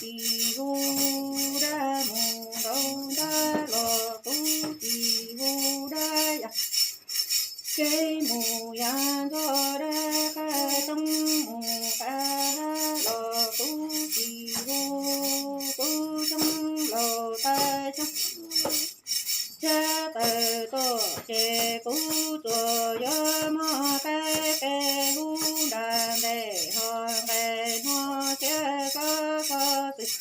tsis vus dab, mus nraum nrab los kuv tsis vus dab yam. Kev mus yav ntxhov dab, qab xyoob mus qab los kuv tsis vus, kuv xyoob laus tab xyoob. Tsab taws tuaj ces kuv tsuas yuav mog, qab qe hub nram ntej ho nqes hnov thiab xob xob xwm.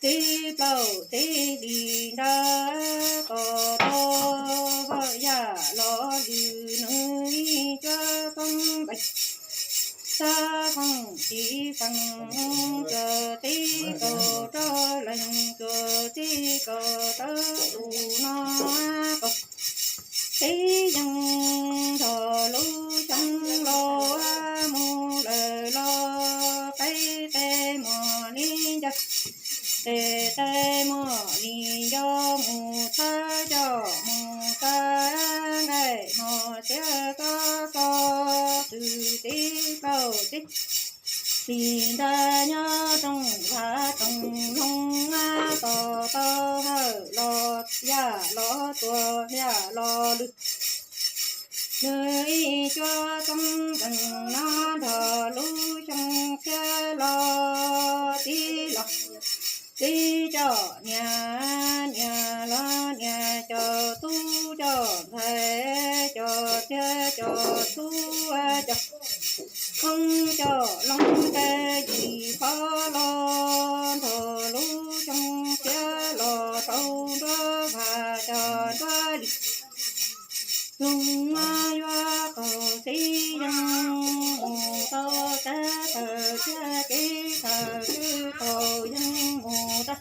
Txiv plaub txiv hlis nrab, tom tau hawm yaj los lwm, nws ib cuab xoob npees. Xab feem tsis feem, cuag txiv kaum rau leej, cuag txiv kaum rau tus no kaum. Txiv yeej nrog lub xyoob laus mus lawm los, qeb qe mos li ncaws, qeb qe mos li nco, mus txhawb coj mus txhawb nqaij no thiab xob xob xwm. Txiv plaub txiv hlis nrab, nyob rooj vag rooj loog, tom tau hawm los yaj los tuaj, yaj los lwm. Nws ib cuab xoob npees no nrog lub xyoob tshiab los, txiv los txiv coj niam, niam los niam coj tub coj ntxhais, coj thiab coj tub coj, hoob coj loog qe yim qhov los, nrog lub xyoob tshiab los rau nruab vag coj nruab hlis. Loog yuav qaug txiv yeej mus tau, tsab taws thiab kev taws twb qaug yeej mus tau.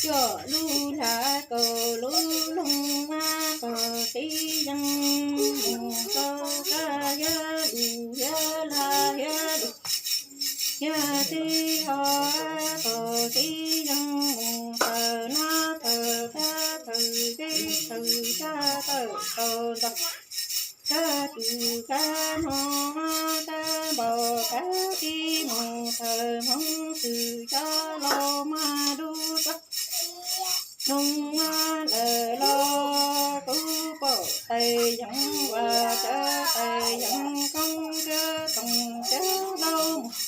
Coj lub hla kaum lub loog qaug txiv yeej mus tau, tsab yuav lus yuav hla yuav lus, yog txiv ho qaug txiv yeej mus taws nab taws qab taws kev taws tsab taws taus ntau. Kab tsw kab hmo, kab npau kab tib mus thaws hmoov xwm, cov laus mas dub txog. Noog lawm los kuv pom tais yeev, ua cov tais yeev koob cab toom cab laus mus.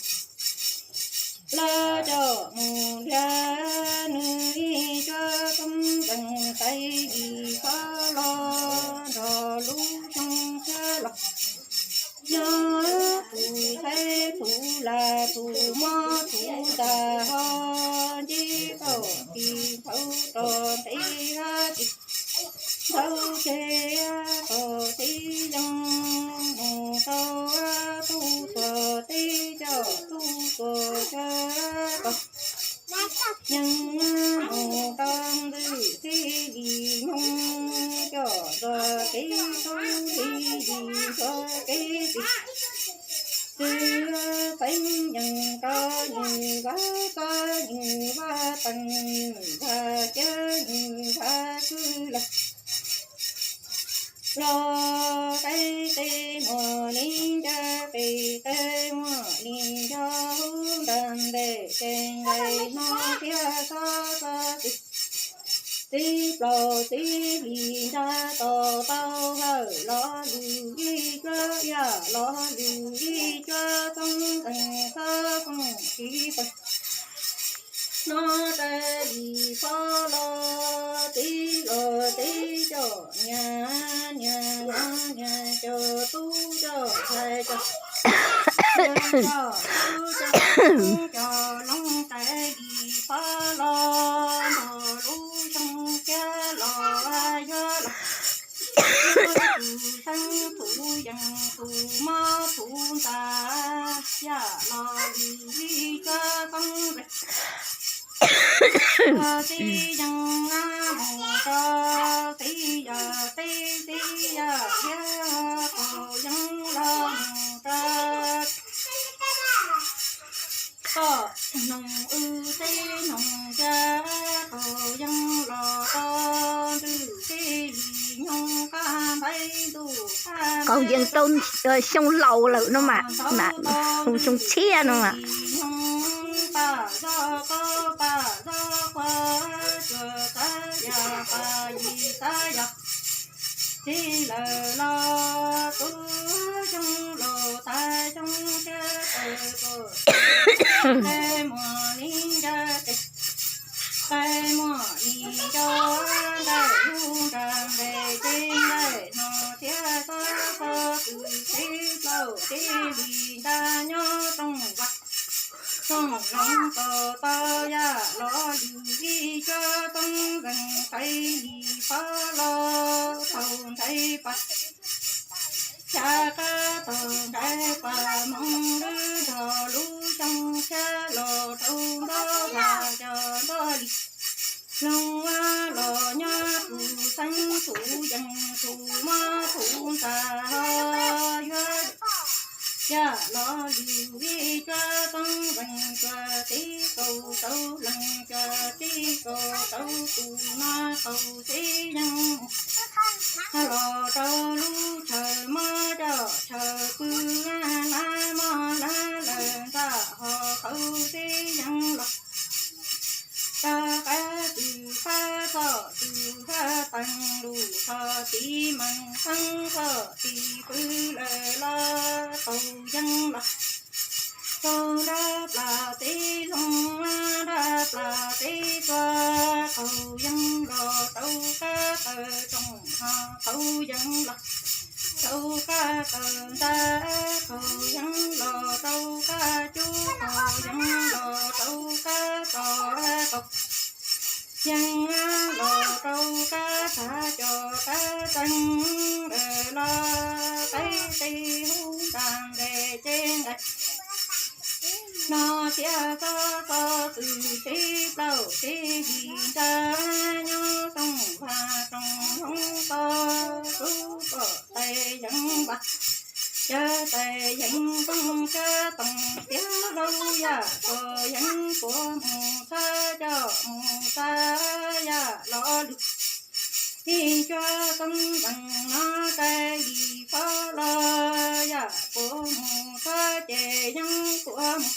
Lawv coj mus nrhiav nws ib cuab xoob npees, tais yim qhov los nrog lub xyoob tshiab los. Yog tus txhaib tus lam tus mob tus ntag ho, ntsib tau tis nthawv rau ntxiv hab tis nthawv tseg, qaug txiv yeej mus rau tub tuag teb, coj tub tuag tsab qaug yeej mus rau ntxwj txiv lis nyoog, coj txog kev tub txiv lis txog kev txiv. Txwv xeeb yeej rau nws vaj txob nws vaj tees nws vaj cawv nws vaj kwj lawm. Los qeb qe muag li ncaws, qeb qe muag li nco, hub nram ntej ces nqaij no thiab xob xob xwm. Txiv plaub txiv hlis nrab, tom tau hawm los lwm ib cuab, yaj los lwm ib cuab, xoob nqees xob xoob tsis feem. No tais yim qhov los, txiv los txiv coj niam, niam los niam coj tub coj ntxhais coj, coj tub coj tub coj loog tais yim qhov los, nrog lub xyoob tshiab los yuav los. Tus xeeb tus yees tus mob tus ntag, yaj los lwm li cuab xoob nqees. Txiv yeej mus rau txiv yawg teb, txiv yawg thiab qaug yeej los mus rau toj noog wb teb noog, yaj qaug yeej los rau ntxwj txiv lis nyoog, qab ntaib ntuj qab ntaib. Qaug yeej tau xyoo laus lawm no mas, hu xyoo tshiab no mas. Zoj qaub pam zoj qua, tsuas xav yam pam yim xav yog. Txij lawm los tub xyoo los tag xyoo thiab taws tuaj. Qe muag li ncav tes, qe muag li nco, nqaij lub nra nqe ces nqaij no thiab xob xob txwm teb plaub teb li nta nyob rooj vaj. Rooj zoov tos tau yam los lwm vij cuab toob nqees qaiv li pab los thaum ntsais pas. Xya qab tog ntsais pas moos lwb nrog lub xyoo tshiab los rau nroj vaj cov nroj li. Loog vaj los nyob tus xeeb tus yees tus mob tus ntxhais ho yuav yam los lwm vij cuab toob nqees cuab tib kaus tau lees cuab tib kaus tau tus no qaug tib yees los rau lub chaw mob coj chaw pw, lab mob lab lawm ntsaj ho qaug tib yees los. Rov qab tws fab txoj tws fab teeg lus txog tiv mees xeeb txoj tiv pw lawm los qaug yees los. Rau nrab plas teb loog nrab plas teb tuaj qaug yees los rau kab taw rooj ho qaug yees los. Rau kab taw ntxa qaug yees los rau kab cub qaug yees los rau kab tog qaug yees los rau kab txhav cov kab txeeg lawm los qeb teb hub nta nqe ces nqaij no thiab xob xob txwm teb plaub teb li nta nyob rooj vaj rooj hoob tog rub pom tais yees vaj. Cov tais yees tooj cov toom tiav hlau yam tog yees puav mus txhab coj mus txhab yam los lwm vij cuab toob nqees no tais li pab los yam puav mus txhab ces yees puav mus.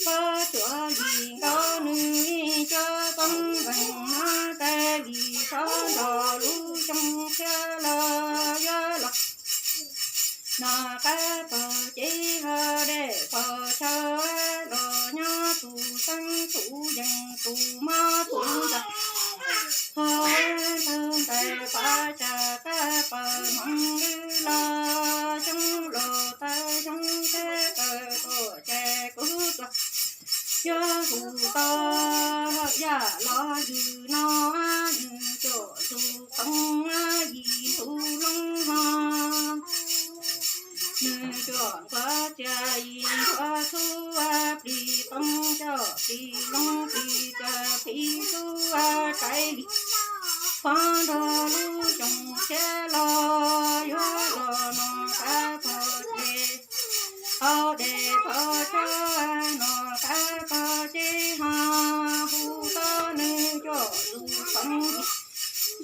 Pab cuav li nkaus nws vij cuab toob nqees no tais li pab nrog lub xyoo tshiab los yuav los. No qab pog ces ho dej pog chaw los nyob tus xeeb tus yees tus mob tus ntxhais ho ntawd ntais pas cas qab pog moos lwb los xyoo los tag xyoo thiab taw tuaj ces kuv tuaj. Yog hu tau yam los yus no, nws cuam tus toov yim tus loo ho. Nws cuam nquag txias yim nquag txhub plis toov coj plis loo plis txias plis txhub rais li. Qhov nrog lub xyoo tshiab los yuav los no qab pog ces, qhov dej pog tsho no qab pog ces ho hu tau nws cuam tus toov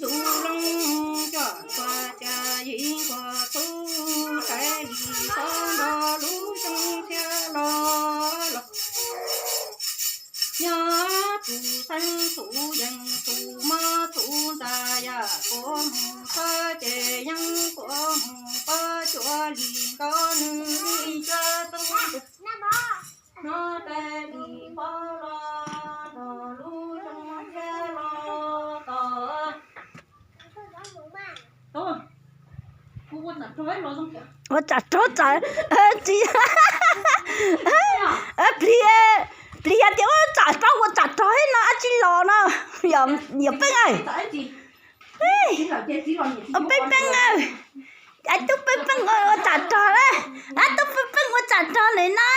yim tus loo cuam nquag txias yim nquag txhub rais li. Qhov nrog lub xyoo tshiab los los nyob tus xeeb tus yees tus mob tus ntxhais yam puav mus txhab ces yees puav mus pab cuav li nkaus nws vij cuab toob nqees no tais li pab los nrog lub xyoo tshiab los tos. Ua tsam rog tsam, tsis, plis, plis yog tias ua tsam rog ua tsam rog no dab tsi los no, yog peeb. Peeb peeb, ais tub peeb peeb ua tsam rog na, ais tub peeb peeb ua tsam rog lawm na.